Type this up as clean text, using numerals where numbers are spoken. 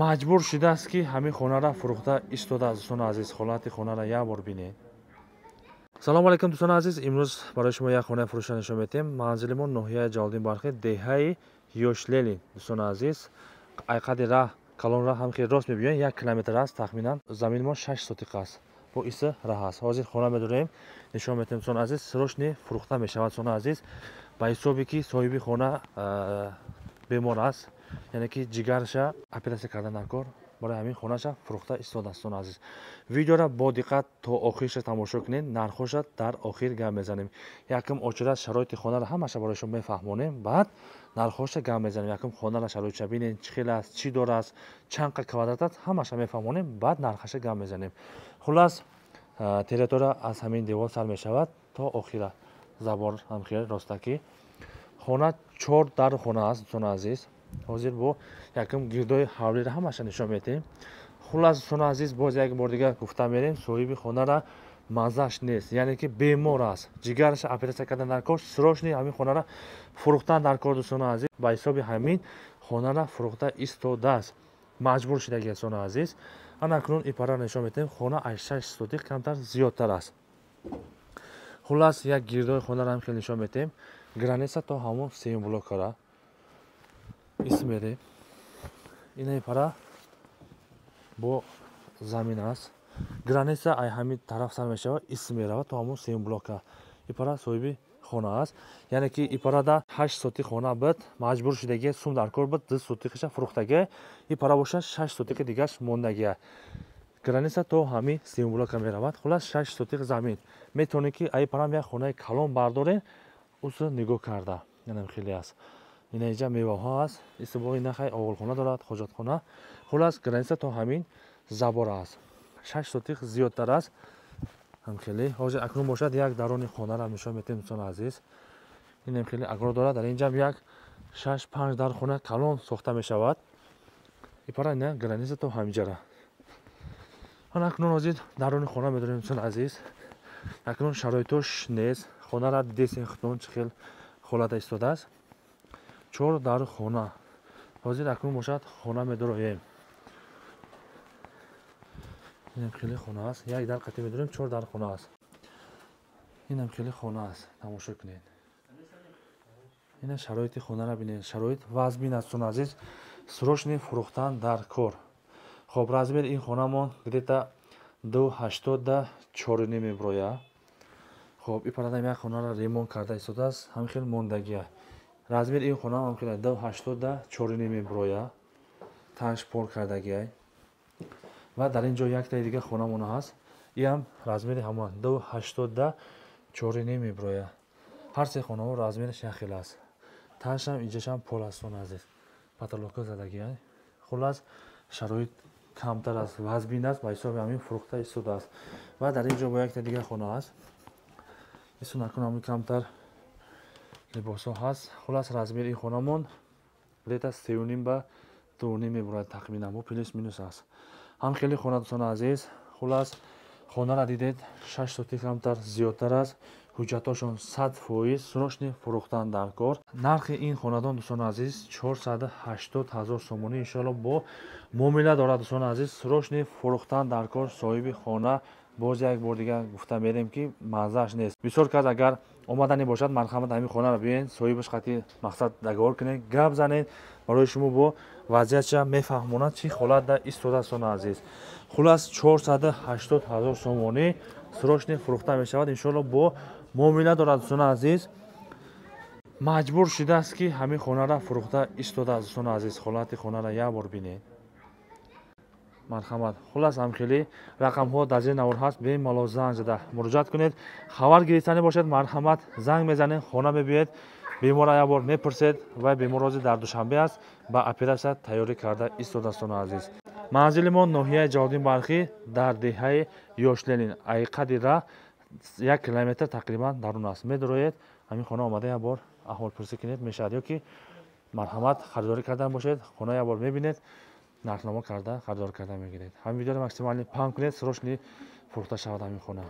Маҷбур шудааст, ки ҳамин хонаро фурӯхта истодааст. Дӯстони азиз, ҳолати хонаро як бор бинед. Салому алайкум, дӯстони азиз. Имрӯз барои шумо як хонаи фурӯша нишон медиҳем. Манзили мо ноҳияи Ҷалолиддин Балхӣ, деҳаи Ёшлелин. Дӯстони азиз, айқади раҳ, калон раҳ ҳам хеле рост мебиёем, 1 километр аст тахминан. Замини мо 6 сотиқ аст, бо иса раҳ аст. Ҳозир хона медорем, нишон медиҳем. Дӯстони азиз, срочно фурӯхта мешавад. Дӯстони азиз, ба ҳисобе ки соҳиби хона бемор аст, яъне ки ҷигарша оператсия кардан дар кор, барои ҳамин хонаша фурӯхта истодааст. Дӯстони азиз, видеора бо диққат то охирша тамошо кунед. Нархоша дар охир гап мезанем. Якум очерат шароити хонаро ҳамаша барои шумо мефаҳмонем, баъд нархоша гап мезанем. Якум хонара шароитша бинед, чӣ хел аст, чӣ дорааст, чанд қа квадрат аст, ҳамаша мефаҳмонем, баъд нархаша гап мезанем. Хуллас, территория аз ҳамин девор сар мешавад то охира, забор ҳам хел ростакӣ. Хона чор дару хона аст. Дӯстони азиз, ҳозир бо якум гирдои ҳавлиро ҳамаша нишон медиҳем. Хуллас, дӯстони азиз, боз як бор дигар гуфта мерем: соҳиби хонара маззаш нест, яъне ки бемор аст, ҷигараша оператсия кардан дар кор, срочно ҳамин хонаро фурӯхтан дар кор. Дӯстони азиз, ба ҳисоби ҳамин хонара фурӯхта истодааст, маҷбур шудаги. Дӯстони азиз, ана акнун ипара нишон медиҳем. Хона аз 6 сотиқ камтар зиёдтар аст. Хуллас, як гирдои хонаро ҳам хеле нишон медиҳем. Граница то ҳамон сеюм блокара исмерем. Инаи пара бо замин аст. Граница ай ҳамин тараф сар мешавад, исм меравад то ҳамон сеюм блока. Ипара соҳиби хона аст, яъне ки ипарада 8 сотиқ хона буд, маҷбур шудагия, сум дар кор буд, 2 сотиқиша фурӯхтагия. Ипара бошад, 6 сотиқи дигаш мондагия. Граница то ҳамин сеюм блока меравад. Хуллас, 6 сотиқ замин. Метавонед, ки аи парам як хонаи калон бардоред, усо нигоҳ карда. Инам хеле аст. Ина инҷа меваҳо аст. Истибоҳ ина хай оғилхона дорад, ҳоҷатхона. Хуллас, граница то ҳамин забор аст, 6 сотиқ зиёдтар аст ҳамхеле. Ҳозир акнун бошад, як дарони хонаро нишон медиҳем. Дӯстони азиз, инам хеле огород дорад. Дар инҷам як шаш панҷ дар хона калон сохта мешавад. Ипара ина граница то ҳаминҷара. Ана акнун ҳозир дарони хона медорем. Дӯстони азиз, акнун шароитош нест. Хонара дидесен худтон, чӣ хел ҳолата истодааст. Чор дар хона. Ҳозир акнун бошад, хона медороем. Инам хеле хона аст. Як дар қатӣ медорем, чор дар хона аст. Инам хеле хона аст, тамошо кунед. Ина шароити хонара бинед. Шароит вазмин аст, дӯстони азиз, срочно фурӯхтан дар кор. Хоб, размери ин хонамон где-то 2,84 меброя. Хоб, ипарадам як хонаро ремонт карда истодааст, ҳамин хел мондагия. Размери ин хона ҳам хел 2,84 меброя, танш пор кардагиай. Ва дар ин ҷо яктаи дига хонамон ҳаст, иам размери ҳамон 2,84 меброя. Ҳар се хонаҳо размераш як хел аст. Таншам инҷашам пол аст, дӯстони азиз, потолока задагиай. Хуллас, шароит камтар аст, вазбин аст, ба ҳисоби ҳамин фурӯхта истодааст. Ва дар ин ҷо бо якта дига хона аст. Исунакун камтар либосҳо ҳаст. Хуллас, размери ин хонамон где-то 3,5 ба 2,5 мебурад тахминан, бо плюс минус аст. Ҳам хеле хона, дӯстони азиз. Хуллас, хонара дидед, 6 сотиқ камтар зиёдтар аст. Ҳуҷҷатҳошон 100%, срочно фурӯхтан дар кор. Нархи ин хонадон, дӯстони азиз, 480 000 сомонӣ. Иншоалло, бо муомила дорад. Дӯстони азиз, срочно фурӯхтан дар кор. Соҳиби хона, боз як бор дигар гуфта мерем, ки маззааш нест. Бисёр кас агар омаданӣ бошад, марҳамат, ҳамин хонаро биёед, соҳибаш қатъи мақсад договор кунед, гап занед, барои шумо бо вазъиятша мефаҳмонад, чӣ ҳолат дар истодааст. Дӯстони азиз, хуллас, 480 000 сомонӣ, срочно фурӯхта мешавад. Иншоалло, бо муомила дорад. Дӯстони азиз, маҷбур шудааст, ки ҳамин хонаро фурӯхта истодааст. Дӯстони азиз, ҳолати хонаро як бор бинед, марҳамат. Хуллас, ҳамхелӣ рақамҳо дар зери навор ҳаст, бемалол занг зада муроҷиат кунед. Хабар гирифтанӣ бошад, марҳамат, занг мезанед, хона мебиёед, беморро як бор мепурсед. Вай бемор ҳозир дар Душанбе аст, ба оператсия тайёрӣ карда истодааст. Дӯстони азиз, манзили мо ноҳияи Ҷалолиддин Балхӣ, дар деҳаи Ёшленин, айқади раҳ 1 километр тақрибан дарун аст. Медуроед, ҳамин хона омада, як бор аҳволпурсӣ кунед, мешавад. Ё ки марҳамат, харидорӣ кардан бошед, хона як бор мебинед, нархнома карда, харидорӣ карда мегиред. Ҳамин видеоро максимально паҳн кунед, срочно фурӯхта шавад ҳамин хона.